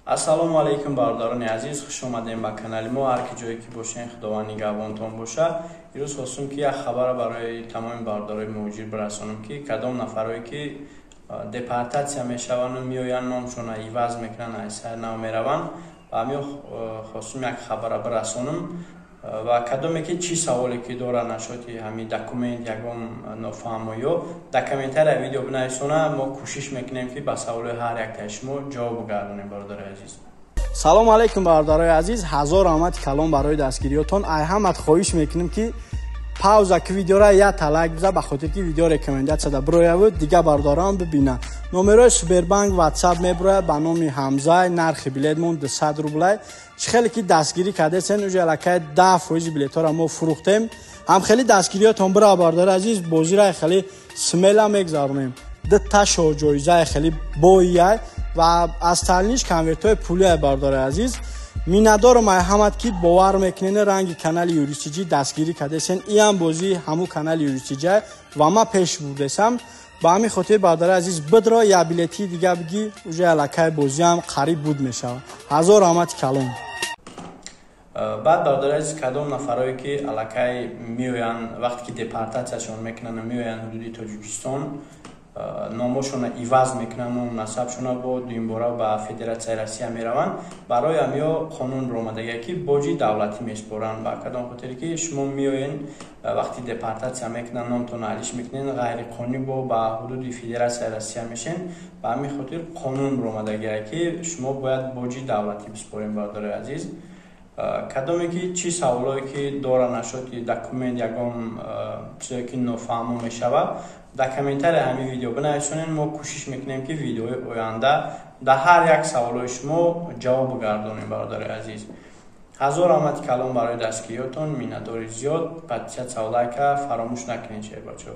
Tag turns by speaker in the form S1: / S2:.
S1: Ассалому алайкум, бародарони азиз, хуш омадем ба канали мо. Ҳар ки ҷое ки бошен, Худованд нигаҳбонтон боша. Ирӯз хостум, ки як хабара барои тамоми бародарои муҳоҷир бирасонам, ки кадом нафарое ки депортатсия мешаванду меоянд, номшона иваз мекунанд, аз сар нав мераванд, ба ҳамин хостум як хабара бирасонам. Ва кадоме ки чӣ саволе ки дорад нашоти ҳамин документ, ягон нофаҳмоиё, дар комментария видео бинависона, мо кӯшиш мекунем, ки ба саволои ҳар яктаи шумо ҷавоб бигардонем. Бародарои азиз,
S2: салому алайкум. Бародарои азиз, ҳазор раҳмати калон барои дастгириётон. Ай ҳамат хоҳиш мекунем, ки пауза ки видеора якта лайк биза, ба хотир ки видео рекомендатсияда бироявуд, дига бародарам бибинанд. Номерои Сбербанк, Ватсап мебирояд, ба номи Ҳамзай. Нархи билетмон 200 рублай. Чӣ хеле ки дастгирӣ кардесен, уже аллакай 10 фоизи билетҳоро мо фурӯхтем. Ҳам хеле дастгириётон бира, бародари азиз, бозира хеле смело мегзаронем. Дта шоҳҷоизаи хеле боияй ва аз талниш конвертҳои пулиай. Бародари азиз, миннатдорам ай ҳамат, ки бовар мекунен, ранги канали Юристиҷӣ дастгирӣ кардесен. Иам бозии ҳамун канали Юристиҷай ва ма пеш бурдесам. Ба ҳамин хотир, бародари азиз, бидро, як билетии дига бигӣ, уже аллакай бозиам қариб буд мешавад. Ҳазор раҳмати калон.
S1: Баъд, бародари азиз, кадом нафарое ки аллакай меоянд, вақте ки депортатсияшон мекунанд, меоянд ҳудуди Тоҷикистон, номошонро иваз мекунанд, ному насабшонро, бо дуюмбора ба Федератсияи Россия мераванд, барои ҳамиё қонун баромадагия, ки боҷи давлатӣ месупоранд. Ба кадом хотире ки шумо меоен, вақти депортатсия мекунанд, номтонро алиш мекунед, ғайриқонунӣ бо ба ҳудуди Федератсияи Россия мешен, ба ҳамин хотир қонун баромадагия, ки шумо бояд боҷи давлатӣ бисупоред. Бародари азиз, кадоме ки чӣ саволое ки дора нашоти документ, ягон чизое ки нофаҳмо мешавад, дар комментария ҳамин видео бинависонед. Мо кӯшиш мекунем, ки видеои оянда дар ҳар як саволои шумо ҷавоб бигардонем. Бародари азиз, ҳазор раҳмати калон барои дастгириётон, миннатдори зиёд. Подписаться, лайка фаромӯш накунед, шербачо.